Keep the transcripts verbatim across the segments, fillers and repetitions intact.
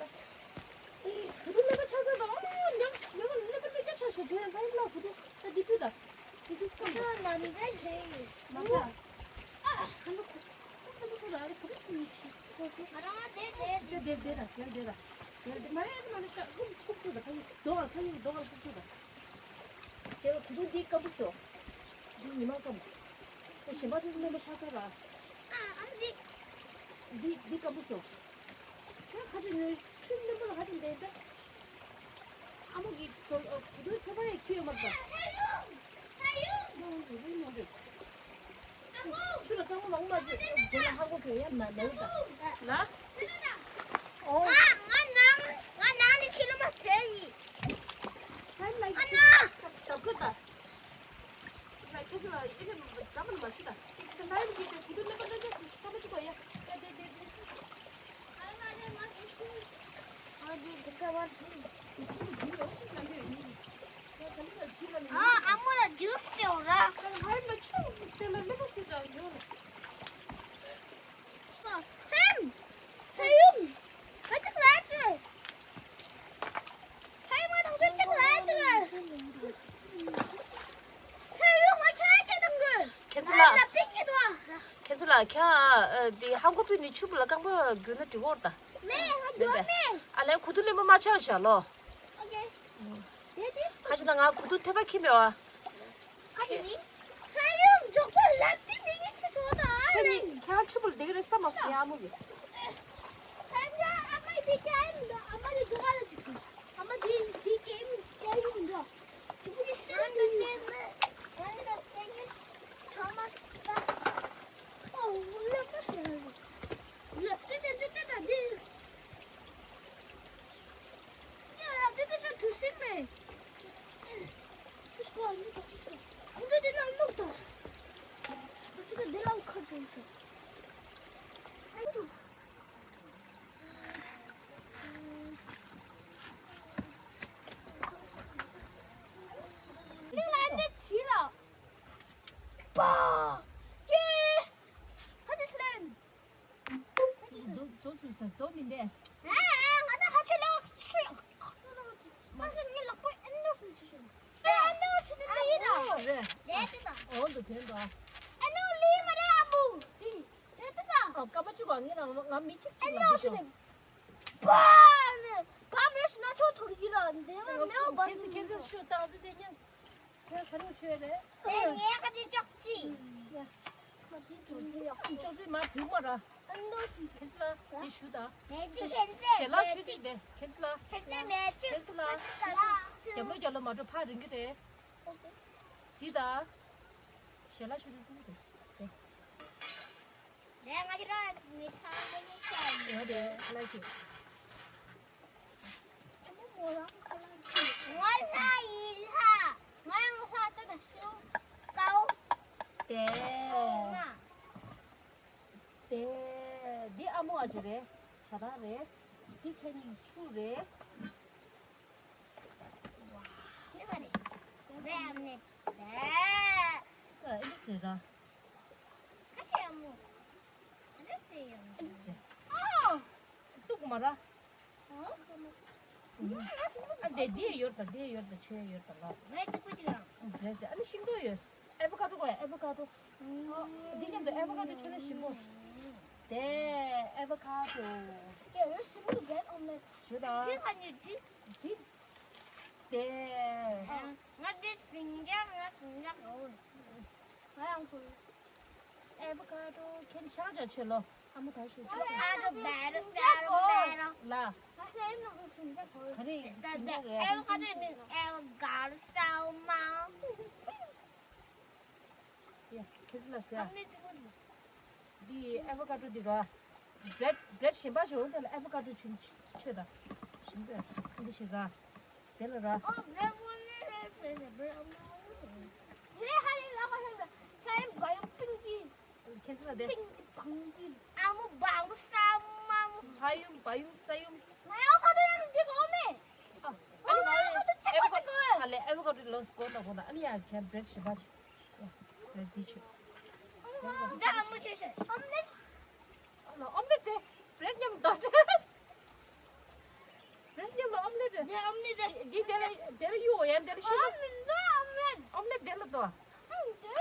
ད། ཨེ། བུ་དུ་ཀླད་པ་ཆག་ས་དང་། ཨོ། ཉག་ཉག་ཀླད་པ་ཀླད་ཆག་ཆག་ཤག་དེ་ཡང་ད་ཡིན་ལ། བུ་དུ་ད་འདི་ཕུད་ད། འདི་དུས་སྐམ་ད། ནམ་རྒྱུན་ཞིག་མ་ཤ། ཨ། ཁ་ལོ་ཁ་ཁ་ལོ་ཁ་ལོ། ཨ་རེ་ཁ་ལོ་ཁ་ལོ་ཁ་ལོ། ང་རང་དེ་དེ་དེ་དེ་དེ་ད་དེ་དེ་ད་དེ་དེ། མ་རེད། མ་རེད། ཁ་ཁུག་ཁུག་ཁུག་ད། ཁ་ཡོད་རྡོ་ག་ཁ་ཡོད་རྡོ་ག་ཁུག་ཁུག་ད། ཅེ་ལ་བུ་དུ་འདི་སྐམ་པོ་སོ། འདི་ཉི་མ་སྐམ། ཁོ་གཞན་པ་དེ་ཚོ་རྣམ་པ་ཆགས་ཚར་ར། ཨ། ཨ་མ་འདི། འདི་འདི་སྐམ་པོ་སོ། ཁྱོད་ཁ་ཅིག་ཉོས། ཁྱོད་རྣམ་པ་ལ་ཁ་ཅིག་འདས་ད། ཨ་མོ་གི་དོ་ཨ་བུ་དུ་ཐོད་པ་ཡི་ཁྱི་ཡོད་མ་རེད་ད། ཨ་ཡོ། ཨ་ཡོ། ཨ་ཡོ། ཆུ་ལ་རྐང་པ་མང་པོ་མ་བརྗེ་རྒྱ་ལ་ཧ་གོ་གི་ཡ་མ་མེད་ད། ལ། ཨོ། ང་ནང་ང་ནང་ནས་ཕྱི་ལོགས་མ་ཐལ་ཡིན། ཨ་ན། ད་ཁུར་ད། ལ་ཁྱེད་ཚོ་ལ་ཡིན་ན་འདྲ་མིན་མ་བྱེད་ད། ད་ལ་ཡིན་གྱི་ད་བུ་དུ་ཀླད་པ་ཀླད་ཆག་ཆག་ཆག་མ་བྱེད་གོ་ཡ། ད་དེ་དེ་དེ། ཨ་མོ་ལ་ཇུས་སྤྲད་ར། ཧམ། ཧ་ཡུམ། ཁ་ཅིག་ལ་ཅི། ཧ་ཡུམ་ང་དང་ཁ་ཅིག་ལ་ཅི། ཧ་ཡུམ་ང་ཁྱེད་ཁྱེད་དང་གི། ཁྱེད་ཚོ་ལ། ང་ལ་ཏིག་གི་དོ། ཁྱེད་ཚོ་ལ་ཁྱེད་ཨ་དེ་ཧ་གོ་བུ་ནི་ཆུ་བུ་ལ་རྐང་པ་གྱོན་ན་འགྲིག་གོ་ར་ད། མེ་ང་གྱོན་མེ། ཨ་ལས་ཁུ་ཐུ་ལེན་པ་མ་ཆགས་བྱ་ལོ། ཨོ་ཁེ། དེ་དེ། ཁ་ཅིག་ན་ང་ཁུ་ཐུ་ཐེ་པ་ཁྱི་མེ་བ། ཨ་ནི། ཧ་ཡུམ་མགྱོགས་པོ་ལབ་དེ་ནི་ཡིན་ཁྱི་སོ་ད། ཁྱེད་གཉིས་ཁྱེད་ཆུ་བུར་འདི་ག་རེ་ས་མ་སོང་ཡ་ཨ་མོ་གི། ཨ་མ་དེ་ཁྱེད་ཨེ་མི་འདུག་ཨ་མ་དེ་འདུག་ཨ་ལ་ཅིག་ཨ་མ་དེ་དེ་ཁྱེད་ཨེ་མི་འདུག་ཨེ་མི་འདུག་ཨེ་མི་འདུག་ཨོ་ལབ་པ་ཞིག་ལབ་དེ་དེ་དེ་དེ་དེ། པ། ཀྱེ། ཧ་ཅི་སི་ལན། དོ་དོ་ཚུ་ས་དོ་མི་འདེ། ཨ་ཨ་ང་ད་ཧ་ཅི་ལོ་ཤི། ཧ་ཅི་ངི་ལག་པ་ཨེ་འདོ་སུ་ཆི་ཤི། ཨེ་འདོ་ཆི་ནི་ལི་ཡི་ད། རེད། ལེ་ཏི་ད། འོ་འདུ་དོན་དོ། ཨེ་འདོ་ལི་མ་རེད་ཨ་མུ། ཏི། ལེ་ཏི་ད། ཨ་ཀ་པ་ཅི་གོ་ངི་ན་ང་མི་ཅིག་ཅིག་ལ་ཨེ་འདོ་ཆི་ནི། པ་ནི། ག་མེད་ཤི་ན་ཆོ་ཐོར་གི་ར་འདེ་བ་མེ་བ་བར་ཁྱེད་ཁྱེད་ཁྱེད་ཤོད་ཏང་ཟི་དེ་ཉན། ཁྱེད་ག་རེ་བྱོས་རེད། དེ་ངས་ཁ་ཅིག་ཅོག་ཙི། ཡ། ཁ་ཅིག་ཅོག་ཙི་ཡ། ཅོག་ཙི་མ་བུ་མ་ར། ཨ་འདོ་ཅི། ཁྱེད་ལ་དེ་ཞུ་ད། མེ་ཅི་ཁྱེད་ཚེ་ཞལ་ལག་མེ་ཞུ་ཅི། དེ་དེ་ཁྱེད་ལ། ཁྱེད་ཚེ་མེ་ཅི། ཁྱེད་ལ། ཁ་ཅིག་ཅོག་ཙི། རྒྱབ་ལོ་རྒྱབ་ལོ་མ་འགྲོ་ཕ་རིང་གི་རེད། ཟི་ད། ཞལ་ལག་ཞུ་དེ་དེ་དེ། ལས་ང་ཅི་ར་མི་ཚང་མ་ཉེ་ཆ་ཡོད་དེ་ལ་ཅི། ང་ལྷ་ཡི་ལྷ། ང་ཡང་ལྷ་ད་ད་ཤོ་ཀའོ། དེ། ང་། དེ། འདི་ཨ་མོ་ཨ་ཅེ་རེད། བྱ་བྲག་རེད། འདི་ཁྱེད་གཉིས་ཆུ་རེད། འདི་ག་རེད། རེད་ཨ་མེད། དེ། ས་ཨེ་འདི་ཟེར་ར། ཁ་ཤས་ཡང་ ཨ་ནི་སེ་ཡང་། ཨ་ནི་སེ། ཨ། ཏུ་ཀུ་མ་ར། ཨ་འདི་འདི་ཡོད་ད་འདི་ཡོད་ད་ཆོས་ཡོད་ད་ལ། ངས་ཏུ་ཀུ་ཅི་ལ། ཨ་ནི་ཤིང་ཏོག་ཡོད། ཨེ་བོ་ཀ་ཏོ་གོ་ཡ་ཨེ་བོ་ཀ་ཏོ། འདི་མཉམ་དུ་ཨེ་བོ་ཀ་ཏོ་ཆོས་ན་ཞིམ་པོ། དེ་ཨེ་བོ་ཀ་ཏོ། Yeah, you should make bread omelette. ཞུ་ད། ཁྱེད་ཁ་ཉིད་འདི། འདི། དེ། ང་འདི་ཟིང་རྒྱག་ང་ཟིང་རྒྱག་འོ། ང་ཡང་ཁུར། ཨེ་བོ་ཀ་ཏོ་ཁྱེད་ཆག་ཆག་ཆེ་ལོ། ཨ་མ་ད་ཞུ་ཆོག་ཨེ་བོ་ཀ་ཏོ་བེ་ར་སེ་ར་མེ་ར། ལ། ང་ཁྱེད་ནང་གི་ཟིང་རྒྱག་གོ། ག་རེ་ཟིང་རྒྱག་རེད། ཨེ་བོ་ཀ་ཏོ་མིན་ཨེ་བོ་ཀ་ཏོ་སེ་མ། ཡ། ཁྱེད་ཚོ་ལ་ཟེར། འདི་ཨེ་བོ་ཀ་ཏོ་འདི་ར། བྲེད་བྲེད་གཞན་པ་ཞིག་འོང་དེ་ལ་ཨེ་བོ་ཀ་ཏོ་ཆུན་ཆོད་ད། ཞིམ་པས་འདི་ཞིག་ག་དེ་ལ་ར། ཨོ་བྲེད་བོ་ནི་རེད་ཟེར་ནས་བྲེད་ཨོ་མ་ཧོ་ཧེ་ཧ་རེ་ལ་ག་ཧེ་ལ་ཁ་ཡིན་ག་ཡོང་པིན་གི། ཁྱེད་ཚོ་ལ་དེ། པིན་གི་བང་གི། ཨ་མོ་བང་ས་མ་མོ། ཕ་ཡུམ་བ་ཡུམ་ས་ཡུམ། ང་ཡང་ཁ་ཏོ་ཡང་འདི་གོ་མེད། ཨ། ཨ་ནི་ང་ཡང་ཁ་ཏོ་ཆེ་གོ་ཆེ་གོ། ཨ་ལེ་ཨེ་བོ་ཀ་ཏོ་ལོས་གོ་ན་གོ་ན་ཨ་ནི་ཡང་ཁྱེད་བྲེད་ཞིམ་པ་ཆེ། བྲེད་འདི་ཆེ། ད་ཨ་མོ་ཆེ་ཆེ་ཨོམ་ལེ། ཨ་ལ་ཨོམ་ལེ་དེ་བྲེད་མཉམ་དུ་བྲེད། བྲེད་མཉམ་ལ་ཨོམ་ལེ་དེ། དེ་ཨོམ་ལེ་དེ། འདི་དེ་ལ་དེ་ལ་གཡུག་ཡང་དེ་ལ་ཤི། ཨོམ་ལེ་དེ་ཨོམ་ལེ། ཨོམ་ལེ་དེ་ལ་དོ། ཨང་དེ།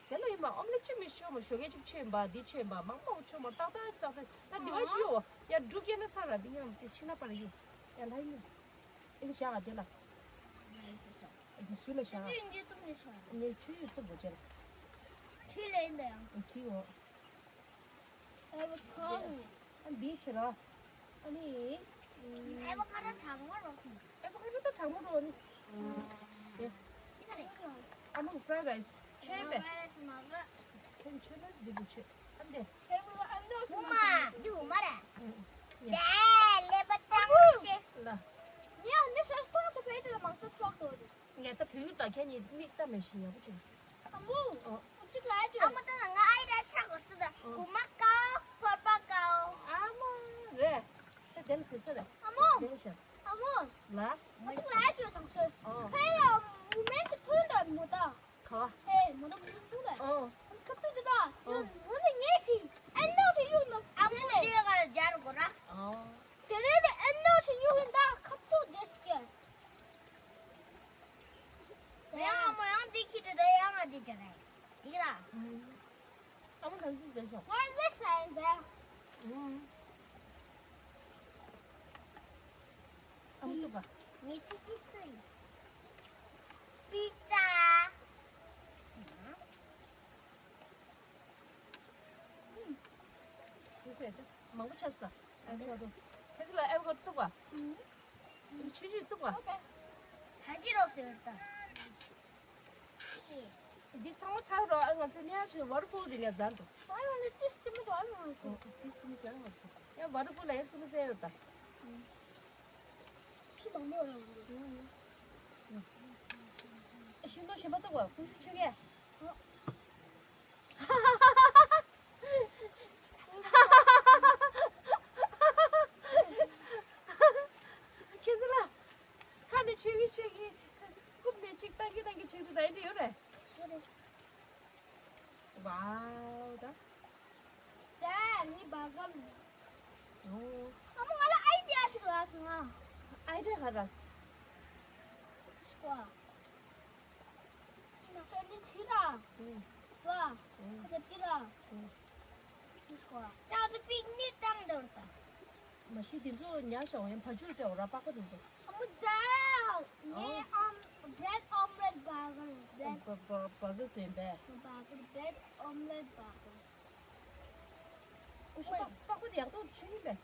དེ་ལ་ཡིན་པ་ཨོམ་ལེ་ཅི་མི་ཤོ་མ་ཤོ་གེ་ཅིག་ཆེ་ཡིན་པ་འདི་ཆེ་ཡིན་པ་མང་མང་ཆོ་མ་ཏག་ཏག་ཏག་ཏག་ད་འདི་བ་ཤི་ཡོ། ཡ་འབྲུག་སྐྱེ་ན་ས་ར་འདི་ཡང་དེ་ཤི་ན་པར་གཡུག་ཡ་ལ་ཡིན། ཨེ་ལ་བཞག་ཨ་དེ་ལ། འདི་སུ་ལ་བཞག་ཨ། ངས་ཆུ་ཡོད་ཐུབ་དགོས་ཅེ་ལ། ཁྲི་ལེན་དེ་ཡང་། ཁྲི་འོ། ཨེ་བོ་ཀ་ཏོ། ཨ་འདི་ཆེ་ར། ཨ་ནི། ཨེ་བོ་ཀ་ཏོ་གྲང་མོ་རོ། ཨེ་བོ་ཀ་ཏོ་གྲང་མོ་རོ་ནི། ཨ་མ་ཧྥ་རའི་རའི་སི་ཆེ་བས། ཁྱོད་ཆེ་ན་འདི་འདྲ་ཆེ། ཨ་འདི། བུ་མ། འདི་བུ་མ་རེད། ཨ། ཡ། དེ་ཀླད་པ་གཙང་མ་ཤེས། ལ། ཡ་འདི་ཤ་སྟོང་ཚོ་བས་དེ་ལ་མང་ཚོགས་ཚོགས་དོ། ངས་ད་བོད་ཡིག་དང་ཁྱེད་གཉིས་མིག་ལྟ་མེད་ཤིང་ཡག་པོ་བྱུང་། ཨ་མོ། ཨོ། ཅིག་ལ་ཨ་ཅོ། ཨ་མོ་ད་ང་ཨའི་ར་ཤ་གོ་སི་ད། ཨོ། གོ་མ་ཀའོ་ཕོར་པ་ཀའོ། ཨ་མ་རེད། ད་དེ་ལ་བོད་ས་རེད། ཨ་མོ། དེ་ལ་ཤ། ཨ་མོ། ལ། ཅིག་ལ་ཨ་ཅོ་ཚང་སོ། ཨོ། ཕེ་ཡ་མུ་མེན་ཅིག་ཐུན་ད་མོ་ད། ག་བ། ཧེ་མོ་ད་མུ་ཐུན་ད། ཨོ། ཁ་ཐུ་དེ་ད། ཨོ། མོ་ད་ངེ་ཅིག་ཨ་ནོ་ཅིག་ཡུག་ནོ། ཨ་མོ་དེ་ག་ཇར་གོ་ར། ཨོ། དེ་རེད་དེ་ཨ་ནོ་ཅིག་ཡུག་ཡིན་ད་ཁ་ཐུ་དེ་ཅིག་ག་ཡང་ཨ་མོ་ཡང་འདི་ཁྱི་དེ་ད་ཡང་ང་འདི་ཅི་རེད། འདི་ར། ཨ་མོ་གང་ཅི་བྱས་ཤོག་ང་འདི་ཟ་ཡིན་ད། ཨ་མོ་ཐུག་པ། ངས་ཅི་ཅི་ཟ་ཡིན། པི་ཙ། ཅི་ཟེར་ཏེ། མང་པོ་ཆགས་སོང་། ཨེ་བོ་ཀ་ཏོ། ཁྱེད་ཚོ་ལ་ཨེ་བོ་ཀ་ཏོ་བཙུགས་པ། ཆུ་ཆུ་བཙུགས་པ། ད་ཅི་རོགས་ཟེར་ད། འདི་ཚང་མ་ཚར་རོགས། ཨ་ང་ཚོ་ཉལ་ཞིག་ཝ་ཊར་ཕོལ་འདི་ནས་འཛར་འདུག་ཨ་ཡོང་ནི་ཏིས་ཏི་མི་འཛར་ཡོང་ནི་ཏིས་ཏི་མི་འཛར་ཡོང་ནི་ཡ་ཝ་ཊར་ཕོལ་ལ་ཡང་ཙུམ་ཟེར་ཡོད་ད། ཆུ་མང་པོ་ཡོང་འདུག་ཤིང་སྡོང་གཞན་པ་བཙུགས་པ་ཀུ་ཤུ་ཆུ་གས། ཁྱེད་ཚོ་ལ་ཁ་ནས་ཆོས་ཀྱི་ཆོས་ཀྱི་རྐུབ་ནས་ཅིག་ཏང་གི་ཏང་གི་ཆིག་ཏུ་ད་ཡིན་དུ་ཡོད་རེད། ཝའོ་ད། ད་ནི་བར་སྐབས། ཨོ། ཨ་མ་ང་ལ་ཨའི་ཌི་ཡ་ཅིག་རག་སོང་ང་། ཨའི་ཌི་ཡ་ག་རག་སོང་། སྐོ། ང་ཚོ་འདི་ཕྱི་ར། ཨུ། ལ། ཨུ། ཁ་ཚ་པི་ར། ཨུ། སྐོ། ཅག་ཏུ་པིག་ནིག་བཏང་འདུག་ད། མ་གཞི་དེ་ཚོ་ཉར་བཞག་ཡང་བ་ཕྱུར་སྤྲད་འོ་ར་པགས་པ་དེ་ཚོ། ཨ་མ་ད། ངས་ཨམ་bread omelette burger bread བ་བ་བ་གི་ཟིན་པས། བ་གི་bread omelette burger། ཀུ་ཤུ་པགས་པགས་པ་དེ་ཡག་ཏོག་ཆེ་ཡིན་པས།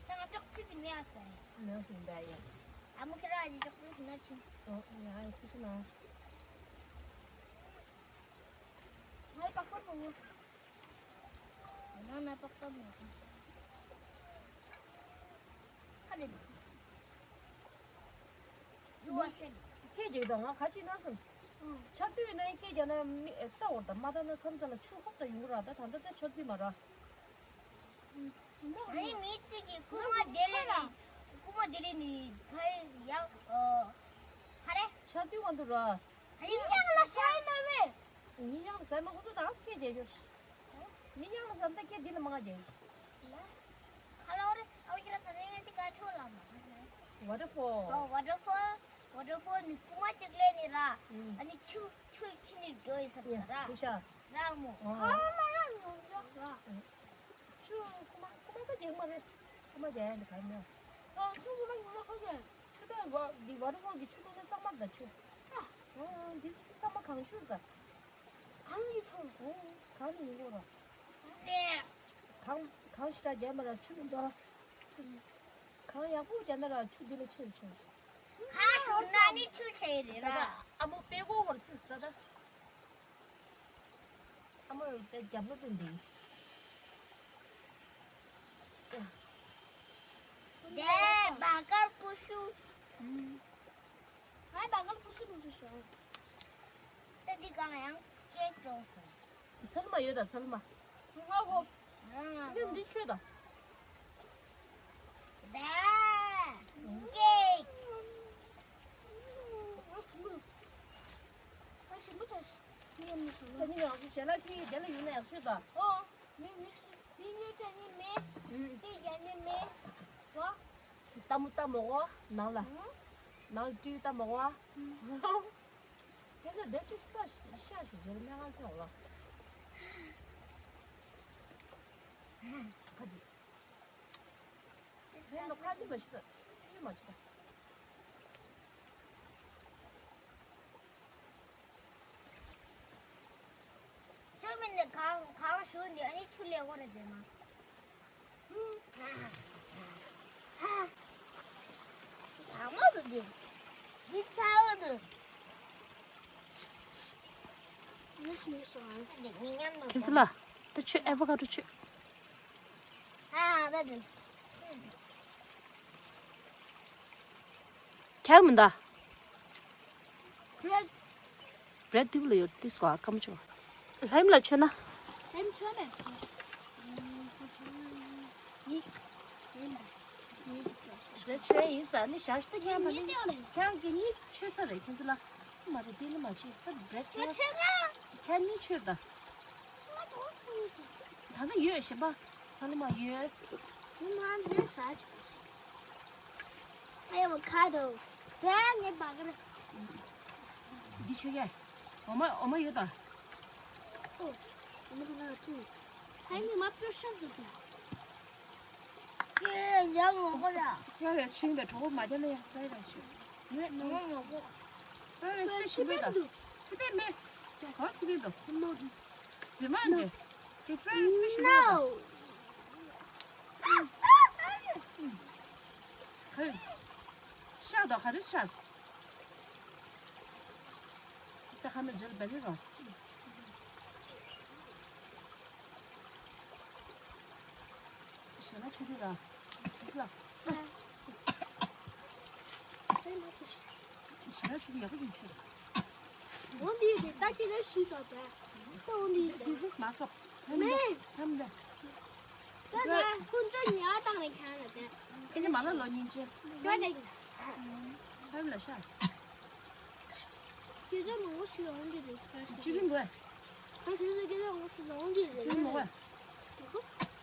ད་ང་ཅོག་ཙེ་དེ་མེད་ཨ་ཟེར། མེད་ཟིན་པས་ཡ། ཨ་མ་ཁྱེད་རང་ཨ་ཅོག་ཙེ་དེ་ན་ཆེ། ཨོ་ཡ་ཀུ་ཤུ་ན། ང་པགས་པ་པོ། ང་ན་པགས་པ་མེད། ཧ་ལས་འདུག་སྐད་རྒྱག་དང་ང་ག་ཅིག་ན་བསམ། ཆར་དུས་ན་སྐད་རྒྱག་ན་མི་ལྟ་བར་དང་མ་ལྟ་ན་མཚམས་མཚམས་ལ་ཆུ་ཧོབ་ཙམ་ཡོང་གི་ར། ད་ད་ལྟ་ད་ཆར་དུས་མ་ར། ཨ་ནི་མི་གཅིག་གིས་རྐུན་མ་དེ་ལས་ནི་རྐུན་མ་དེ་ལས་ནི་ཕ་ཡང་ཨ་ག་རེ། ཆར་དུས་གང་དུ་ར། ཡང་ལ་ཤ་ཡིན་ན་མེད། ངའི་ཡང་ ཟ་མ་ཁོ་ཚོ་དང་སྐད་རྒྱག་རྒྱུ། མི་མཉམ་ལ་ཟ་མ་ད་སྐད་འདི་ལ་མང་རྒྱག་ཡོད། ཁ་ལོ་རེ་ཨོ་ཁྱེད་ར་ད་རེ་ང་ཅི་ག་ཆོ་ལ་མ། Waterfall། ཨོ་waterfall། Waterfall་ནི་ཁུག་མ་གཅིག་ལས་ནི་ར། ཨ་ནི་ཆུ་ཆུ་ཁྱི་ནི་འགྲོ་ཡི་ས་ར། ཤ། ར་མོ། ཨ་མ་ར་ནོ་ཡོ་ར། ཆུ་ཁུག་མ་ཁུག་མ་ད་རྒྱག་མ་རེད། ཁུག་མ་རྒྱག་ཡ་ནི་ག་མོ། ཨོ་ཆུ་ཁུག་མ་ཁུག་མ་ཁུག་མ། ཆུ་ད་བ་འདི་waterfall་གི་ཆུ་ད་ནི་གཙང་མ་ད་ཆུ། ཨ། འདི་ཆུ་གཙང་མ་གང་ཆུ་ད། གང་ཡིན་ཆུ། གང་ཡིན་གོ་ར། གང་གང་ཞིག་ད་རྒྱ་མ་ར་ཆུ་མི་འདུག་ཆུ་མི། གང་ཡག་པོ་རྒྱ་ན་ར་ཆུ་འདི་ལ་ཆེ་ཆེ། ཁ་ཤོར་ན་ནི་ཆུ་ཆེ་རེད་ར། ཨ་མོ་པེ་གོ་བར་སིས་ད་ད། ཨ་མོ་དེ་རྒྱབ་ལོ་དུ་འདི། དེ་བ་གར་ཀུ་ཤུ། ང་བ་གར་ཀུ་ཤུ་ཀུ་ཤུ་ཤོར། ད་འདི་གང་ཡང་སྐད་གྲོགས་སོང་། ཚལ་མ་ཡོད་ད་ཚལ་མ། ང་གོ། ང་འདི་ཆོས་ད། ད། སྐད། ང་ཞིམ་པོ། ང་ཞིམ་པོ་ཆ་ཤི། ངས་མི་ཤོར་ན། ས་ནི་ཡག་ཤོས་ཞལ་ལག་ཁྱི་དེ་ལ་ཡོད་ན་ཡག་ཤོས་ད། ཨོ། མི་མི་ཤི་མི་ངས་ཅ་ནི་མེད། སྐད་རྒྱག་ནི་མེད། ཨོ། ལྟ་མོ་ལྟ་མོ་གོ་ནང་ལ། ནང་ལ་བཀྲུས་ལྟ་མོ་གོ། དེ་ཚོ་བསྡད་ཅི་ས་ཤ་ཤ་ཞིག་ཞོར་སྨན་ཁང་ཁྱོད་ལ། ཁ་ཅིག་ཟས་ནོ་ཁ་ཅིག་མ་ཤི་ད་ཤི་མ་ཤི་ད། ཆུ་མིན་ནི་གང་གང་ཞུ་ནི་ཨ་ནི་ཆུ་ལས་འོ་རེད་དེ་མ། ཨ་མ་དུ་དེ། འདི་ཚ་བོ་དུ། ནི་ཤི་ནི་སོང་ཨ་ནི་ཉི་ཉམ་ནོ། ཁྱེད་ཚོ་ལ་ད་ཆུ་ཨེ་ཝ་ཀ་ཌོ་ཆུ། ཨ་ད་དུ། ཁྱབ་མི་འདའ། བྲེད། བྲེད་དེ་བུ་ལ་ཡོད་དེ་སོ་ཨ་ཀམ་ཆོ། ལྷམ་ལ་ཆོད་ན། ལྷམ་ཆོད་མེད། བྲེད་ཆོད་ཡིན་ས་ནི་ཞག་ཤི་ཏེ་ཁྱང་ཁྱང་གི་གཉིས་ཆོད་ཚར་རེད་ཁྱེད་ཚོ་ལ། མ་རེད་དེ་ནི་མ་ཆོད་ད་བྲེད་ཆོད། ཁྱང་གཉིས་ཆོད་ད། ད་ནི་ཡོད་གཞན་པ། ཚ་ལུ་མ་ཡོད། ཁྱེད་མ་འདི་ཟ་ཆོག་གི། ཨེ་ཝ་ཀ་ཌོ། ད་ངས་བ་ག་ར། འདི་ཆོད་ཡ། འོ་མ་འོ་མ་ཡོད་ད། ཨོ། འོ་མ་ཁོ་ན་ཐུ། ཧའི་ནི་མ་པྲོ་ཤར་དུ་ཐུ། ཀྱེ་ཡ་ངོ་གོ་ལ། ཡ་ཡ་ཤིང་བའི་གྲོགས་པོ་མ་རྒྱ་ལ་ཡ་ས་ཡ་ར་ཤི། ངོ་ངོ་གོ། ཡ་ཡ་སི་པེ་ཤིང་བའི་ད། སི་པེ་མེད། ག་སི་པེ་ད། རྫི་མ་འདི། དེ་ཕ་རན་སི་པེ་ཤིང་བའི་ད། ཧེ། ཤ་དང་ག་རེ་ཤ། ད་ཁ་མེད་འཇལ་བ་ནི་རོ། ཞེ་ན་ཆུ་དེ་ར། ལ། ཞེ་ན་ཆུ་དེ་ཡག་པོ་ཡིན་ཆུ། འོ་འདི་དེ་ད་ཀི་ལ་ཤི་དོ་དེ། ད་འོ་འདི་དེ། དེ་ཟུག་མ་ཚོགས། མེད། ཁམ་དེ། ད་ད་ཁོ་ཚོ་ཉལ་བཏང་ནས་ཁྱང་ལ་དེ། ཨེ་ནི་མ་ལ་ལོ་ཉིན་ཅན། ད་ད། ཧམ་ལ་ཤ། སྐད་ཆ་མང་པོ་ཞིག་འོང་གི་རེད། ཅི་གི་འགོ། ཁ་ཤས་ཀྱི་སྐད་ཆ་མང་པོ་ཞིག་འོང་གི་རེད། ཅི་གི་འགོ།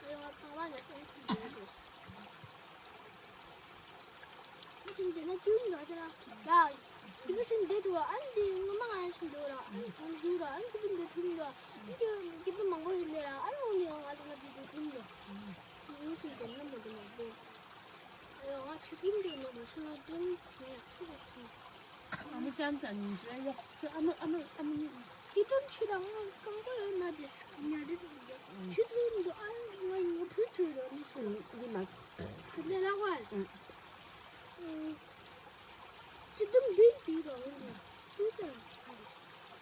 ཨེ་ཡོ་ཐང་བ་ནས་ཨེ་ཤི་འདི་རེད། ཁོ་ཅིག་འདི་ན་ཅུང་འདྲ་ཅི་ལ། ཡ། དེ་གི་ཤིང་འདི་ཐུ་བ་ཨ་ནི་འདི་ངོ་མ་ང་ཤིང་འདི་ར། ཨ་ནི་ཨ་ནི་འདི་ག་ཨ་ནི་དེ་གི་འདི་ཐུ་འདི། ཨ་ནི་དེ་གི་མང་པོ་ཡིན་འདི་ར། ཨ་ནི་འོང་ནི་ཡོང་ང་ལ་ང་འདི་འདི་ཐུ་འདི། ཁོ་ཅིག་འདི་ན་མ་འདི་མ་འདི། ཨེ་ཡོ་ང་ཆུ་ཐུ་འདི་ན་མ་ཤིང་ང་འདི་ཐུ་ཡ་ཐུ་ར་ཐུ། ཨ་མ་ཅན་ཅན་ཉིན་བྱེད་ཡོད། ཁྱོད་ཨ་མ་ཨ་མ་ཨ་མ་གཉིས། དེ་དོན་ཕྱི་དང་སང་པོ་ཡོད་ན་དེ་ཉ་རིགས་ཡོད། ཕྱི་དོན་དུ་ཨ་ང་ཡོད་ཕུལ་ཐུབ་རོགས་ནི་སོ། འདི་མ། དེ་ལས་ལག་པ། ཕྱི་དོན་འདི་དེ་རོགས་འདི་ཕུལ་ཐུབ་རོགས།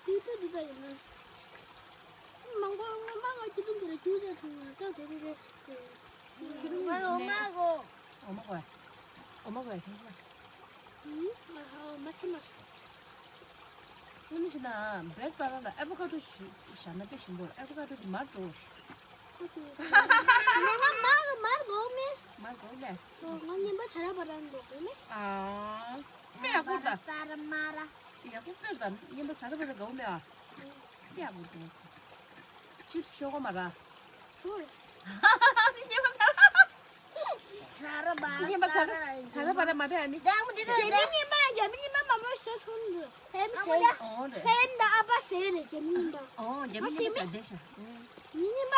དེ་ལྟ་འདི་ལྟ་ཡིན་ན། མང་པོ་ང་མ་ང་ཕྱི་དོན་དེ་ལ་ཁྱོད་ཅག་ཁྲུང་ང་ད་དེ་དེ་དེ། ང་ལོ་མ་གོ། འོ་མ་གོ་ཡ། འོ་མ་གོ་ཡ་ཁྱེད་ཚོ། ཨུམ། ང་ཧ་མ་ཆེ་མ། ངས་ནི་བྱས་ན་བྲེད་པ་ར་ལ་ཨེ་ཝ་ཀ་ཌོ་ཞིག་བཞག་ན་དཔེ་ཞིམ་པོ་རེད། ཨེ་ཝ་ཀ་ཌོ་དེ་མར་འགྲོ། ང་མར་མར་འགོག་མེད། མར་འགོག་མེད། ང་ཉན་པ་ཆ་ར་པ་ར་འགོག་གི་མེད། ཨ། དཔེ་ཡག་པོ་ད། ས་ར་མ་ར། ཡག་པོ་དཔེ་ད་ཉན་པ་ཆ་ར་པ་ར་འགོག་མེད་ཨ། དཔེ་ཡག་པོ་འདུག་ཅིབ་སི་ཤོག་གོ་མ་ར། ཆུ་རེད། ཉི་མ་ཚ་ར། ཚ་ར་བ་ཉི་མ་ཚ་ར། ཚ་ར་བ་ར་མ་རེད་ཨ་ནི། རྒྱ་མི་ཉི་མ་རྒྱ་མི་ཉི་མ་མ་མ་ཤ་ཆུང་འདུག་ཧེམ་ཤེ། ཨོ་རེད། ཧེམ་ད་ཨ་པ་ཤེ་རེད་རྒྱ་མི་ཉི་མ། ཨོ་རྒྱ་མི་ཉི་མ་ད་བསྡད་ཤག་ཉི་ཉི་མ།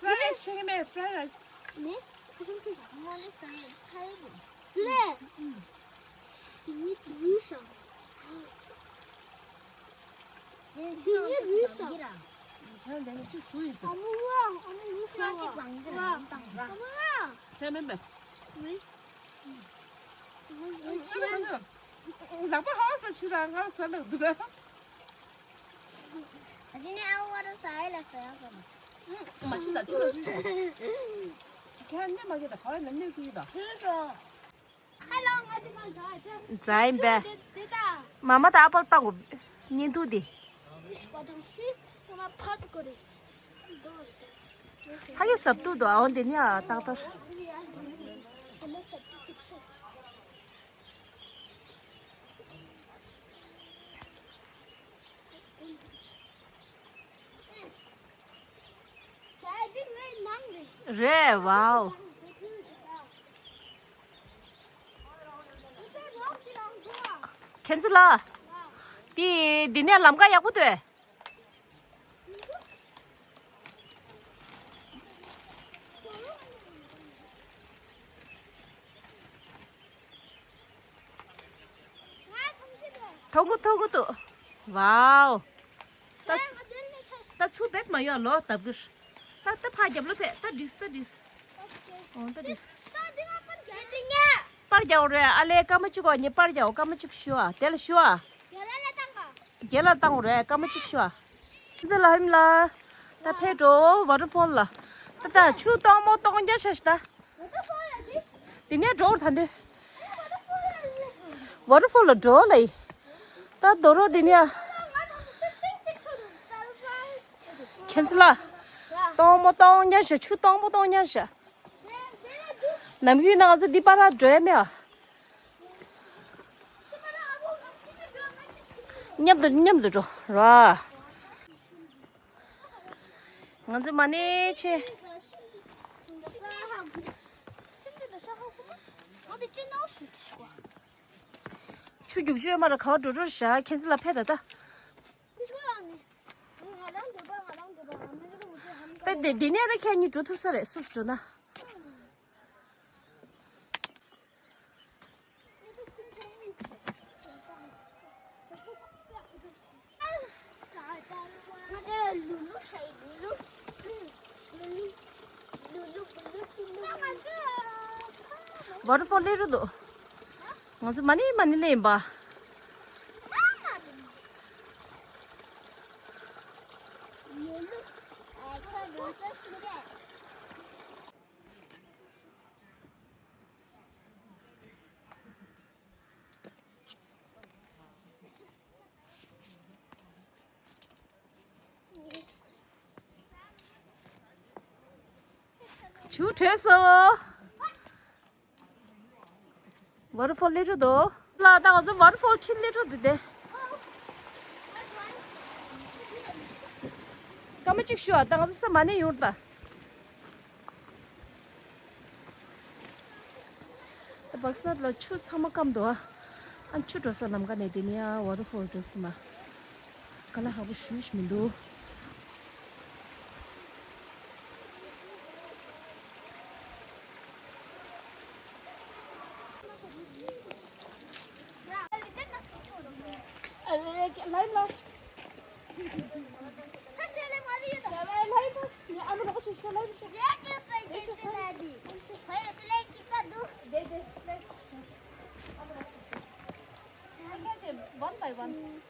ཕ་རའི་རའི་སི་ཆུ་གི་མེད་ཕ་རའི་རའི་སི། ནི། ཁ་ཆུང་ཆུང་ད། ང་ནི་ས་ཡི་ཁ་ཡི་རེད། ལེ། དེ་ནི་དེ་ཡིན་ཤག་དེ་ནི་རུས་ཤག་ཁྱེད་འདི་ནི་ཅིག་བཟོ་ཡིན་ཟེར། ཨ་མ་ལགས་ཨ་མ་ལགས་ཤག་ཨ་མ་ལགས། ལག་པ་ཧ་ས་ཕྱི་ར་ང་ས་ལག་འདུག་ར། ཨ་ཅི་ནི་ཨ་བ་ར་ས་ཡ་ལ་ས་ཡ་ས་མ། མ་ཤི་ད་ཆུ་ལ་ཤི་ཤོག་ཁྱེད་ནི་མ་གི་ད་ག་བ་ན་ནི་ཁི་ཡི་ད། ཁི་ཤོག་ཛའིན་པས། མ་མ་ད་ཨ་པ་ལ་བཏང་གོ་བརྙན་ཐུང་འདི། ཧ་གི་ཟབ་ཏུ་འདུག་ཨའོ་འདི་ནི་ཨ་ཏག་ཏག་རེད་ཝའོ། ཁྱེད་ཚོ་ལ། དེ་འདི་ནས་ལམ་ཁ་ཡག་པོ་འདུག་ཐོག་གུ་ཐོག་གུ་ཏུ། ཝའོ། ད་ད་ཚུར་བེད་མ་ཡོང་ལོ་ལྡབ་གིར། ད་ད་ཕ་རྒྱབ་ལོ་ཕེ་ད་འགྲིག་ད་འགྲིག་ཨོ་ད་འགྲིག་པར་རྒྱག་རེད་ཨ་ལེ་སྐར་མ་གཅིག་གོ་ཉེ་པར་རྒྱག་སྐར་མ་གཅིག་ཞུ་ཨ་དེ་ལ་ཞུ་ཨ། རྒྱལ་ལ་བཏང་རེད་སྐར་མ་གཅིག་ཞུ་ཨ། ཁྱེད་ཚོ་ལ་ཧིམ་ལ། ད་ཕེ་འགྲོ་ཝ་ཊར་ཕོལ་ལ། ད་ད་ཆུ་གཏོང་མོ་གཏོང་རྒྱ་ཆ་ཞིག་ད། དེ་ནས་འགྲོ་ད་འདི། ཝ་ཊར་ཕོལ་ལ་འགྲོ་ལ་ཡི། ད་རྡོ་རོ་དེ་ནས། ཁྱེད་ཚོ་ལ། གཏོང་མོ་གཏོང་རྒྱ་ཆ་ཆུ་གཏོང་མོ་གཏོང་རྒྱ་ཆ། ནམ་རྒྱུན་ན་ང་ཚོ་འདི་པར་འགྲོ་ཡ་མེད་ཨ། མཉམ་དུ་མཉམ་དུ་འགྲོ་ར། ང་ཚོ་མ་ཎི་ཆེ། ཆུ་རྒྱུག་ཆུ་ཡོད་མ་ར་ག་བ་འགྲོ་འགྲོ་བཞག་ཁྱེད་ཚོ་ལ་ཕེབས་ད་ད། པེ་འདི་འདི་ནས་ར་ཁྱེད་གཉིས་འགྲོ་ཐུབ་ས་རེད་སུ་སུ་འགྲོ་ན། ཝ་ཊར་ཕོལ་སླེབས་འགྲོ་འདུག་ང་ཚོ་མ་ཎི་མ་ཎི་སླེབས་ཡིན་པ། ཆུ་བྲོས་སོ། ཝ་ཊར་ཕོལ་སླེབས་འགྲོ་འདུག་ལ་ད་ང་ཚོ་ཝ་ཊར་ཕོལ་ཕྱིན་སླེབས་འགྲོ་འདུག་སྟེ། སྐར་མ་གཅིག་ཞུ་ཨ་ད་ང་ཚོ་ས་མ་ཎི་ཡོང་ད། ད་བག་སི་ནད་ལ་ཆུ་ཚང་མ་སྐམ་འདུག་ཨ། ཨ་ཆུ་འགྲོ་ས་ལམ་ཀ་ནས་དེ་ནས་ཨ་ཝ་ཊར་ཕོལ་འགྲོ་སྲིད་མ། ག་ལ་ཧ་གོ་ཞུ་ཞིག་མི་འདུག One by one.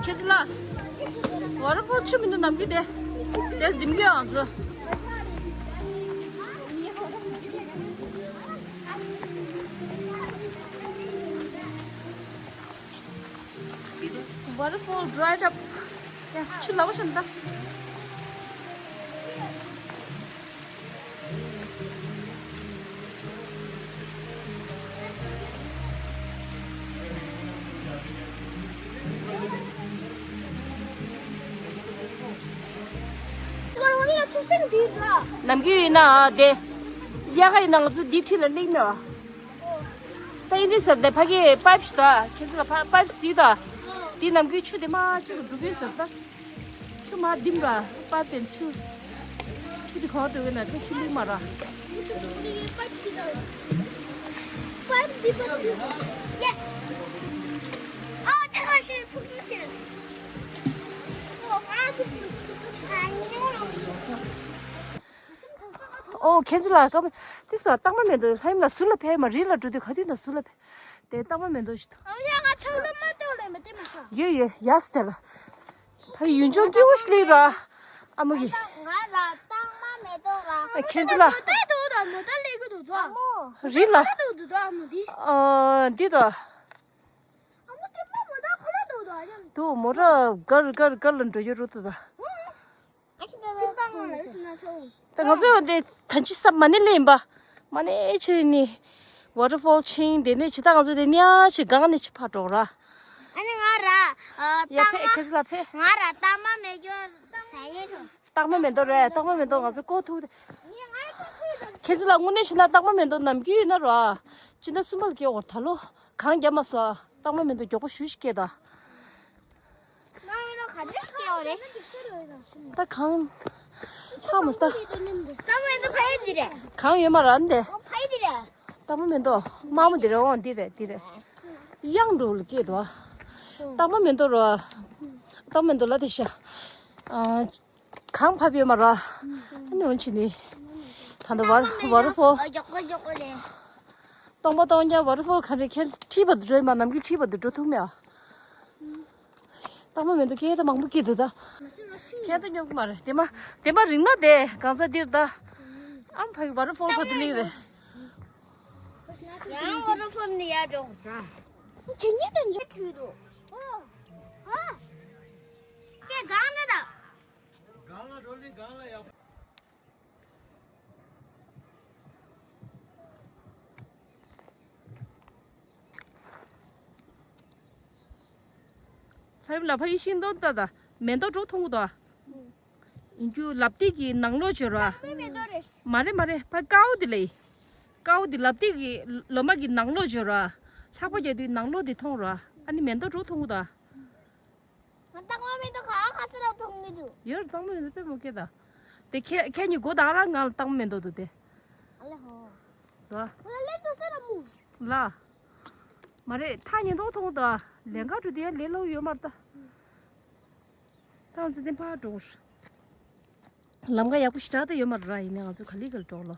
ཁྱེད་ཚོ་ལ། ཝ་ཊར་ཕོལ་ཆུ་མི་འདུག་ནམ་རྒྱུན་དེ། དེར་འདེམས་གི་ཨང་ཚོ། Waterfall dried up. ཡ། ཆུ་ལ་བ་ཤམ་ད། ནམ་རྒྱུན་ཡིན་ན་དེ། དབྱར་ཁ་ཡིན་ན་ང་ཚོ་འདི་འཁྲིས་ལ་སླེབས་ནས། ད་ཡིན་དུས་ཟེར་ཏེ་ཕ་གི་པའིབ་ཞིག་ད་ཁྱེད་ཚོ་ལ་ཕ་པའིབ་གཟིགས་ད། འདི་ནམ་རྒྱུན་ཆུ་དེ་མར་ཅིག་ལ་འགྲོ་གི་ཟེར་ད། ཆུ་མར་ལྡིམ་ར་པའིབ་དེ་ཆུ། ཆུ་དེ་ག་པར་འགྲོ་གི་ན་ད་ཆུ་ལྡིམ་མ་ར། Five deeper. Yes. Oh, that's what she took me to. Oh, I just. ཨོ་ཁྱེད་ཚོ་ལ་སྐར་མ། དེ་སོ་སྟག་མ་མེ་ཏོག་ལྷ་ཡུམ་ལ་ཟུར་ལ་ཕེབས་མ་རི་ལ་འགྲོ་དུས་ག་དུས་ན་ཟུར་ལ་ཕེབས། དེ་སྟག་མ་མེ་ཏོག་ཞིག་འདུག་ཨ་ཡ་ང་ཆང་ལ་མ་ཏོག་ལས་མ་དེ་མ་ཤ། ཡོད་ཡོད་ཡ་སི་དེ་ལ། ཕ་ཡུལ་ལྗོངས་སྐྱིད་པོ་ཞིག་སླེབས་ར། ཨ་མ་གི། ང་ལ་སྟག་མ་མེ་ཏོག་ལ། ཨ་ཁྱེད་ཚོ་ལ། མོ་ཏ་ཏོག་དང་མོ་ཏ་ལེགས་གི་འདུག་ཨ་མོ། རི་ལ། ཏོག་འདུག་ཨ་མོ་དེ། ཨ་འདི་དང་། ཨ་མོ་དེ་མོ་མོ་ད་ཁོ་ར་འདུག་འདུག་ཨ་ཡང་། དུ་མོ་ཊ་གར་གར་གར་ལ་འགྲོ་ཡོད་རུ་དུ་ད། ཨ་ཤི་ད་ད་ད་ང་ལ་ཤི་ན་ཆོ། ད་ང་ཚོ་འདི་ད་ཅི་ས་མ་ནི་ལེན་པ། མ་ནི་ཆེ་ནི། ཝ་ཊར་ཕོལ་ཆིང་དེ་ནི་ཇི་ད་ང་ཚོ་དེ་ནི་ཨ་ཆི་གང་ནི་ཆི་ཕ་འགྲོ་ར། ཨ་ནི་ང་ར། ཡ་ཕེ་ཁེ་ཟི་ལ་ཕེ། ང་ར་ད་མ་མེ་ཇོ་ས་ཡེ་ཆོ། སྟག་མ་མེ་ཏོག་རེད། སྟག་མ་མེ་ཏོག་ང་ཚོ་ཀོ་ཐུག་དེ། ཁྱེད་ཚོ་ལ་དངོས་གནས་བཤད་ན་སྟག་མ་མེ་ཏོག་ནམ་རྒྱུན་ཡོད་ན་ར། ཕྱི་ཟླ་གསུམ་པ་ལ་སྐྱེ་བར་ད་ལོ་གང་རྒྱབ་མ་སོང་། སྟག་མ་མེ་ཏོག་མགྱོགས་པོ་ཞུ་ཞིག་སྐྱེ་ད། སྟག་མ་མེ་ཏོག་ག་འདྲ་སྐྱེ་བ་རེད། ད་གང་ཧ་མ་ས། སྟག་མ་མེ་ཏོག་ཕ་ཡུལ་འདི་རེད། གང་ཡོད་མ་ར་འདི། ཨོ་ཕ་ཡུལ་འདི་རེད། སྟག་མ་མེ་ཏོག་དམར་མོ་འདི་རེད། འོང་འདི་རེད་འདི་རེད། གཡང་འགྲོ་ལ་སྐྱེ་དོ། སྟག་མ་མེ་ཏོག་ར། སྟག་མ་མེ་ཏོག་ལ་དེ་ཤ། ཨ། གང་ཕབ་ཡོད་མ་ར། ཨ་ནི་འོན་ཆི་ནི། ད་ལྟ་ཝ་ཝ་ཊར་ཕོལ། མགྱོགས་པོ་མགྱོགས་པོ་རེད། སྟོང་པ་སྟོང་རྐྱང་ཝ་ཊར་ཕོལ་ག་རེ་ཁྱེད་ཁྲིད་པ་འགྲོ་ཡིན་པ་ནམ་རྒྱུན་ཁྲིད་པ་འགྲོ་ཐུབ་མེད་ཨ། སྟག་མ་མེ་ཏོག་སྐད་ད་མང་པོ་སྐྱེས་འདུག་ད། ཁྱེད་ད་སྙོམས་ཀྱི་མ་རེད། དེ་མ་དེ་མ་རིང་ན་དེ་གང་ས་འདིར་ད། ཨམ་ཕ་གི་ཝ་ཊར་ཕོལ་ཕ་དུ་ལིང་རེད། ཡང་ཝ་ཊར་ཕོལ་ནི་ཡར་འགྲོ་དགོས་ས། ཁྱེད་གཉིས་དང་འཇོག་ཁྲིད་འགྲོ། ཨོ། ཧ། ཁྱེད་གང་ན་ད། གང་ལ་འགྲོ་ལི་གང་ལ་ཡག་པོ། ལྷ་ཡུམ་ལ་ཕ་གི་ཤིང་སྡོང་ལྟ་ད། མེ་ཏོག་འགྲོ་མཐོང་གི་འདུག་ཨ། ཡིན་རྒྱུ་ལབ་ཏིག་གི་ནང་ལོགས་བྱོས་ར། མེ་ཏོག་རེད། མ་རེད་མ་རེད། ཕ་ཀའོ་དེ་ལས། ཀའོ་དེ་ལབ་ཏིག་གི་ལོ་མ་གི་ནང་ལོགས་བྱོས་ར། ལྷགས་པ་རྒྱག་དུས་ནང་ལོགས་དེ་མཐོང་ར། ཨ་ནི་མེ་ཏོག་འགྲོ་མཐོང་གི་འདུག་ཨ། ང་སྟག་མ་མེ་ཏོག་ག་ག་ས་ལ་མཐོང་གི་འདུག་ཡོད་སྟག་མ་མེ་ཏོག་དཔེ་མོ་སྐད་ད། དེ་ཁྱེད་ཁྱེད་གཉིས་སྒོ་ད་ར་ང་ལ་སྟག་མ་མེ་ཏོག་འདུག་དེ། ཨ་ལེ་ཧོ། ལ། ང་ལ་ལེ་ཏོ་ས་ར་མུ། ལ། མ་རེད་ཐག་ཉེ་མདོག་མཐོང་ད། ལན་ཁ་འགྲོ་དེ་ཡ་ལེ་ལོ་ཡོད་མ་རེད་ད། ད་ང་ཚོ་དེ་ཕར་འགྲོ། ལམ་ཁ་ཡག་པོ་ཞེ་དྲག་ད་ཡོད་མ་རེད་ར། ཡིན་ནའི་ང་ཚོ་ག་ལེ་ག་ལེ་འགྲོ་ལོ།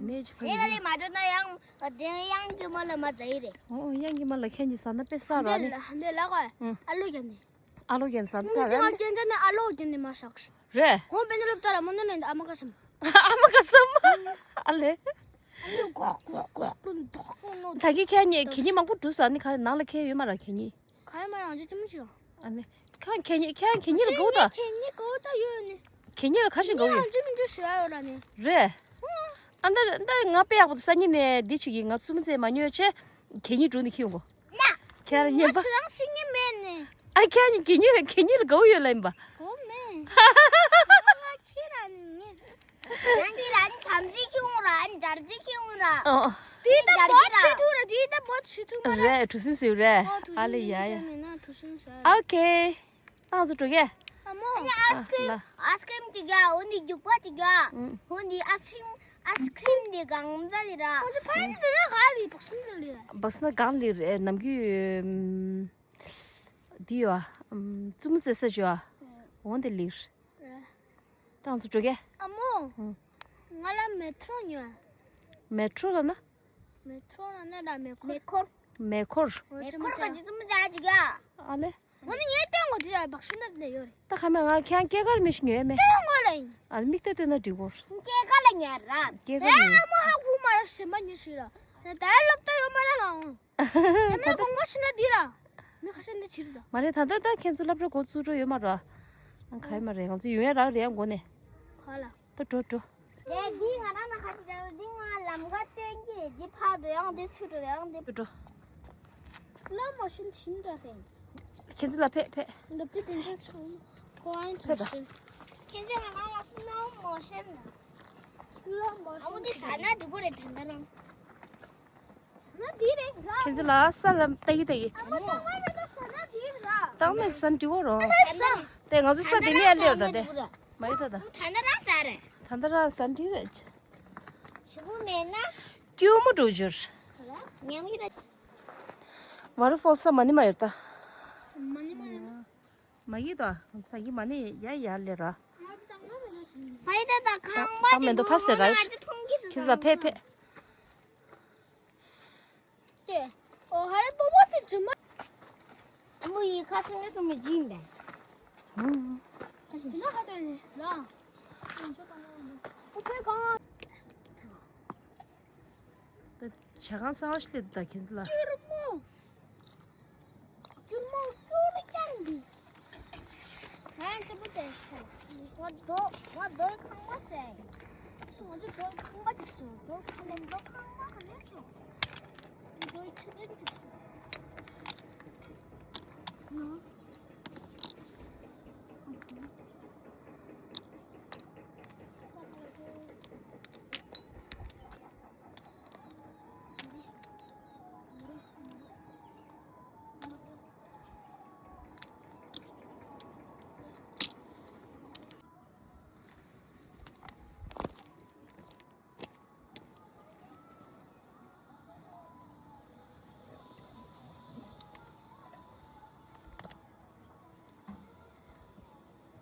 དེ་ནས་ཅི་ཕ་དེ་ག་ལེ་མ་འགྲོ་ན་ཡང་དེ་གཡང་གི་མ་ལ་མ་ཛ་ཡི་རེད། ཨོ་གཡང་གི་མ་ལ་ཁྱེད་ཀྱི་ཟ་ན་དཔེ་ས་ར་ནི། འདི་ལ་གོ། ཨ་ལོ་རྒྱ་ནི། ཨ་ལོ་རྒྱ་ནི་ཟ་ན་ས་ར་ནི། ང་རྒྱ་ནི་ཨ་ལོ་རྒྱ་ནི་མ་ཤག་རེད། ཧོང་པེ་ནི་ལོབ་ཏ་ར་མོ་ནི་ནི་ཨ་མ་ཀ་སམ། ཨ་མ་ཀ་སམ། ཨ་ལེ། ཨ་ལེ་གོག་གོག་གོག་ཀུན་དོག་ཀུན་ནོ། ད་གི་ཁྱེད་གཉིས་ཁྱེད་གཉིས་མང་པོ་འགྲོ་ས་ནི་ག་ནང་ལ་ཁྱེད་ཡོད་མ་ར་ཁྱེད་གཉིས། ག་ཡོད་མ་ར་ང་ཅི་ཅི་མ་ཤི། ཨ་ནི། ཁ་ཁྱེད་གཉིས་ཁྱེད་ཁྱེད་གཉིས་ལ་གོ་ད། ཁྱེད་གཉིས་གོ་ད་ཡོད་ནི། ཁྱེད་གཉིས་ལ་ཁ་ཤས་གོ་ཡོད། ཅི་མི་འདུག་ཞུ་ཡ་ཡོད་ར་ནི། རེད། ཨ་ད་ད་ང་དཔེ་ཡག་པོ་འདུག་སང་ཉིན་ནས་འདི་བྱེད་ཀྱི་ང་བཙུན་མོ་བཙལ་མ་ཉོས་ཆེ། ཁྱེད་གཉིས་འགྲོ་ནི་ཁྱེད་ཡོང་གོ། ན། ཁྱེད་རང་ཉན་པ། ང་ཞེ་སྡང་ཞིག་ངས་མེད་ནི། ཨ་ཁྱེད་གཉིས་གད་སྙིགས་གད་སྙིགས་ལ་དགའ་བོ་ཡོད་ལ་ཡིན་པ། དགའ་བོ་མེད། ང་ཁྱེད་རང་ནི་ངས། ཡང་འདི་རང་བྱམས་བརྩེ་ཁྱོད་ར་འཇར་རྩེ་ཁྱོད་ར། ཨོ། དེ་ད་འཇར་གྱི་ར། བོད་ཆེ་ཐུ་ར་དེ་ད་བོད་ཆེ་ཐུ་མ་ར། རེད་གྲུ་གཟིངས་ཟེར་རེད། ཨོ་གྲུ་ཨ་ལེ་གཟིངས་ཡ་ཡ། ཟེར་ནི་ན་གྲུ་གཟིངས་ཟེར། ཨོ་ཁེ། ཏང་ཙུ་འགྲོ་གས། ཨ་མོ། ཨ་ནི་ཨ་སི་ཁི་རིམ་ཨ་སི་ཁི་རིམ་ཅིག་ཡ། འོ་ནི་རྒྱུག་པ་ཅིག་ཡ། ཨུམ། འོ་ནི་ཨ་སི་ཁི་རིམ་ཨ་སི་ཁི་རིམ་དེ་གང་འདྲ་ལི་ར། ཁོ་ཚོ་ཕ་ཡུལ་དེ་ནས་ག་ལི་བག་སུན་དུ་ལི་ར། བག་སུན་གང་ལི་རེད་ནམ་རྒྱུན། འདི་ཡོ། ཙུ་མུ་ཙེ་ས་ཞོ། འོ་འདི་ལི་ར། ཏང་ཙུ་འགྲོ་གས། ཨ་མོ། ཨུམ། ང་ལ་མེ་ཏྲོ་ཉོ། མེ་ཏྲོ་ལ་ན། མེ་ཏྲོ་ལ་ན་ད་མེ་འཁོར། མེ་འཁོར། མེ་འཁོར། འོ་མེ་འཁོར་ག་ཅི་ཙུ་མུ་ཙེ་ཅིག་ཡ། ཨ་ལེ། འོ་ནི་ངས་ལྟོས་འོ་དེ་ཡ་བག་སུན་ན་དེ་ཡོད་རེད། ད་ཁ་མེད་ང་ཁྱེད་སྐྱེས་སྐར་མི་ཞིག་ཉོས་མེད། ལྟོས་འོ་ལ་ཡིན། ཨ་ལེ་མིག་ལྟ་ལྟོས་ན་འགྲིག་གོ། སྐྱེས་སྐར་ལ་ཉར་ར། སྐྱེས་སྐར་ཨེ་ཉོས། ཨ་མོ་ཧ་གོ་མ་ར་ཞེན་པ་ཉོས་ཤིག་ར། ད་ལོབ་ད་ཡོད་མ་ར་ལ་འོང་། ད་ནི་དགོང་མོ་ཤི་ན་འདི་ར། མི་ཁ་ཤས་འདི་ཕྱིར་ད། མ་རེད་ད་ལྟ་ད་ཁྱེད་ཚོ་སློབ་གྲྭ་འགོ་བཙུགས་འགྲོ་ཡོད་མ་ར། ཨང་ག་ཡོད་མ་རེད་ང་ཚོ་ཡོང་ཡ་རག་རེད་ཡ་འགོ་ནས། ག་ལ། ད་འགྲོ་འགྲོ། དེ་འདི་ང་རང་ལ་ཁ་ཅིག་འདྲ་བོ་འདི་ང་ལམ་ཁ་སྟོན་གྱི་འདི་ཕར་འགྲོ་ཡང་འདི་ཚུར་འགྲོ་ཡང་འདི། འགྲོ་འགྲོ། སློ་མོ་ཤན་ཕྱིན་འགྲོ་ཧེ། ཁྱེད་ཚོ་ལ་ཕེབས་ཕེབས། འདི་པི་དེ་འདྲ་ཆུང་ཀོ་ཨན་ཐོ་ཤན། ཁྱེད་ཚོ་ང་རང་ལ་སློ་མོ་ཤན་ན། སློ་མོ་ཤན། ཨ་མོ་འདི་ཟ་ན་འགྲིག་གོ་རེད་ད་ལྟ་རང་། ཁྱེད་ཚོ་ལ་ས་ལ་ལྟ་གི་ལྟ་གི། ཏང་མེད་ས་འདི་བོ་རོ། དེ་ང་ཚོ་ས་འདི་ནས་ཨ་ལེ་ཡོད་ད་དེ། མ་ཡི་ད་ད། ད་ལྟ་རང་ས་རེད། ད་ལྟ་རང་ས་འདི་རེད། ཞེ་པོ་མེད་ན། སྐྱུར་མོ་འགྲོ་འཇུར། ཉམས་ཡོད་ར། མ་རུ་ཕོ་ས་མ་ནི་མ་ཡོད་ད། མ་ནི་མ་ནི། མ་ཡི་ད། ད་གི་མ་ནི་ཡ་ཡ་ལེ་ར། མ་ཡི་ད་ད་ཁང་པ་ད་མེ་འདུག་ཕ་སེ་ར། ཁྱེད་ཚོ་ལ་ཕེབས་ཕེབས། ཏེ། ཨོ་ཧ་རེ་པོ་པོ་ཏི་ཇུ་མ། མོ་ཡི་ཁ་སུ་མེ་སུ་མེ་ཇིན་པེ། ཧུམ། ཁ་སུ་ན་ཁ་ཏོ་ནི་ལ། ཨོ་ཕེ་གང་། ཏེ་ཇ་ཁང་གསར་པ་ཞིག་སླེབས་འདུག་ད་ཁྱེད་ཚོ་ལ། སྐྱུར་མོ། སྐྱུར་མོ་སྐྱུར་རྐྱང་འདི། ང་ཡང་ཅི་པོ་བྱས་ཤག་ང་རྡོ་ང་རྡོའི་ཁང་པ་ཟེར། སོང་ང་ཚོ་རྡོའི་ཁང་པ་ཅིག་སོང་རྡོ་ཁང་པ་རྡོ་ཁང་པ་ག་ནས་སོང་། རྡོའི་ཆུ་ལྡན་ཅིག་སོང་། ང་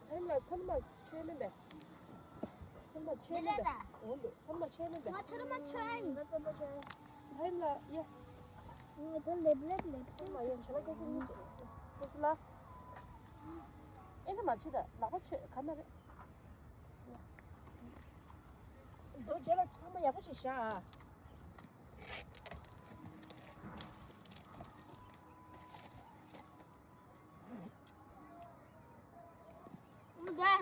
ཨེ་མ་ཚང་མ་ཆོས་མིན་པས། ཚང་མ་ཆོས་མིན་པས། འོང་འདུག་ཚང་མ་ཆོས་མིན་པས། ང་ཚང་མ་ཆོས་ཨིན། ང་ཚང་མ་ཆོས་ཨིན། ཕ་ཡིན་ལ་ཡ། ང་ཚོ་ལེབ་ལེབ་ལེབ་ཚང་མ་ཡ་བྱ་ལ་སྐད་ཆ་གཉིས་ཅིག་སྐད་ཆ་ལ། ཨེ་འདྲ་མ་བྱེད་ད་ལག་པ་ཆོད་ག་མ་རེད། ཡ། རྡོ་རྗེ་ལ་ཚང་མ་ཡག་པོ་ཞིག་བཞག་ཨ། ཨ་མ་དེ།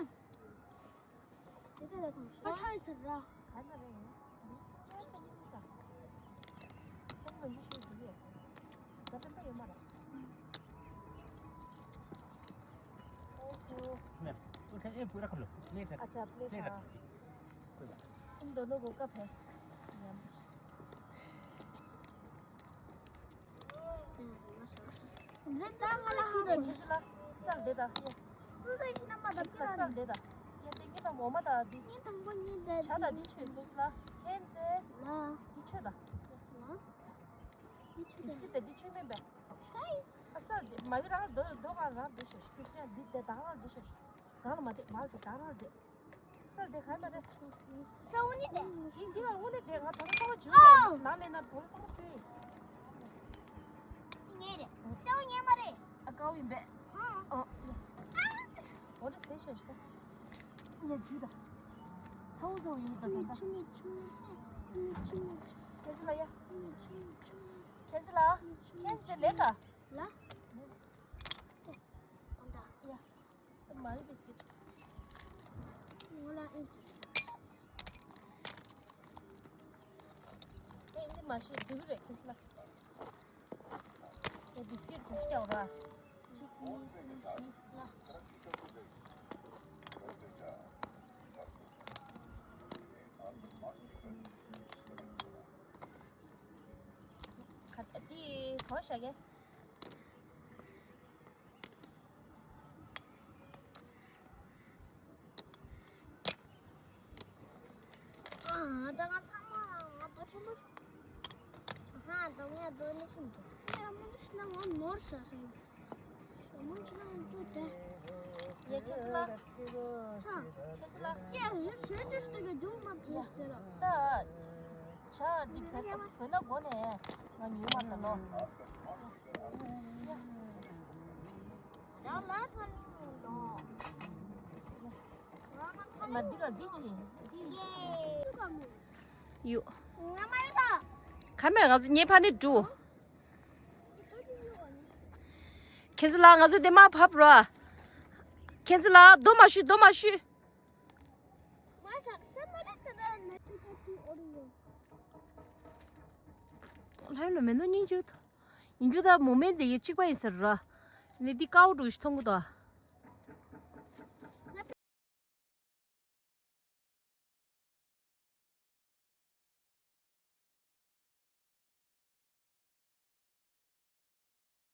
དེ་ཚོ་ལ་ཐོངས་ཤིག་ཨ་ཚ་ཡི་ཟེར་ར། ག་ན་རེད། འདི་ཁྱོད་ས་ཉིན་གཉིས་ལ། སེམས་ནང་འཇུ་ཤོད་འདུག་གས། ཟ་སྤེན་པ་ཡོད་མ་རེད། ཨོ་ཧོ། ནས་ཨོ་ཐེ་ཨེ་པུ་ར་ཁ་ལོ་པླེ་ཊ། ཨ་ཅག་པླེ་ཊ། ཨིན་དོ་ནོ་གོ་ཀ་ཕེ། ཉམས། རེད་ད་ང་ལ་ཤི་ད་ཁྱེད་ཚོ་ལ་སར་བསྡད་ད་ཡ། སུ་ཚོ་ཤི་ན་མ་ད་ཁྱེད་ཚོ་ལ་སར་བསྡད་ད་ཡ། དེ་ངེད་དང་འོ་མ་ད་འདི་ངེད་དང་པོ་ངེད་ད་ཇ་ད་འདི་ཆོས་ཁྱེད་ཚོ་ལ་ཁྱེད་ཚོས་ལ་འདི་ཆོས་ད་ཡ། ལ་འདི་ཆོས་ད་བིས་ཀིཊ་ད་འདི་ཆོས་མིན་པས། ཆོས་ཨ་སར་བསྡད་མ་གི་རང་རྡོ་རྡོ་གང་རང་བསྡད་ཤག་ཁྱེད་ཚོ་ཡང་འདི་བསྡད་ད་གང་བསྡད་ཤག་གང་ལ་མ་བསྡད་མ་གི་ད་རང་བསྡད། སར་བསྡད་ག་མ་རེད། ས་འུ་ནི་བསྡད། ཡིན་འདི་ལ་དངོས་གནས་བསྡད། ང་དོ་ནི་ཚང་མ་བྱུང་ཡ། ཨོ། ནང་ལས་ན་དོ་ནི་ཚང་མ་བྱུང་ཡིན། འདི་ངའི་རེད། ཨོ། ས་འུ་ངའི་མ་རེད། ཨ་ཀའོ་ཡིན་པས། ཨོ། ཨོ། འོ་རེད་བསྡད་ཤག་ཤི་ད། ངས་འཇུས་ད། ཚ་བོ་ཚ་བོ་ཡིན་ད་ད་ད། ཆུ་མེད་ཆུ་མེད་ཆུ་མེད་ཆུ་མེད། ཁྱེད་ཚོ་ལ་ཡ། ཆུ་མེད་ཆུ་མེད་ཆུ་མེད། ཁྱེད་ཚོ་ལ། ཁྱེད་ཚོ་ལས་ད། ལ། ཨོ་ད། ཡ། མ་ལི་བིས་ཀིཊ། ང་ལ་ཨེ་ཅི། ཨེ་འདི་མ་ཤེས་འགྲིག་གི་རེད་ཁྱེད་ཚོ་ལ། བི་སི་ཀིཊ་གོ་ཤ་ར། གཅིག་གཉིས་གསུམ་བཞི་ལྔ། ཁ་ཏི་གོ་ཤ་གེ། ཨ། ད་ང་ཚང་མ་ང་ཏོ་ཆེན་པོ་ཧ་ད་ངས་ཏོ་ནི་ཆེན་པོ་ཡ་མོ་ཆེ་ན་ང་ནོར་ཤ་ཧེ། ཡ་མོ་ཆེ་ན་ང་ཚོ་དེ། ཡ་ཁྱེད་ལ། ཆ། ཁྱེད་ལ། ཡ་ཡ་ཤེས་ཏེ་ཤེས་ཏེ་ག་དུ་མ་ཕེ་སྟེ་ར། ད། ཆ་འདི་བོད་བོད་ན་གོ་ནས་ང་ཉུལ་མ་ད་ལོ། ང་འདི་ག་འདི་ཆེ་འདི། ཡོ། ཁ་མེར་ང་ཚོ་ཉེ་ཕ་ནི་འགྲོ། ཁྱེད་ཚོ་ལ་ང་ཚོ་དེ་མ་བབ་ར། ཁྱེད་ཚོ་ལ་རྡོ་མ་ཤུ་རྡོ་མ་ཤུ། ལྷ་ཡུལ་ལ་མེ་ནོ་སྙིང་རྗེ། ཡིན་རྒྱུ་ད་མོ་མེ་དེ་ཡི་གཅིག་པ་ཡིན་ཟེར་ར། ནི་འདི་ཀའོ་འགྲོ་ཞིག་མཐོང་གི་དོ།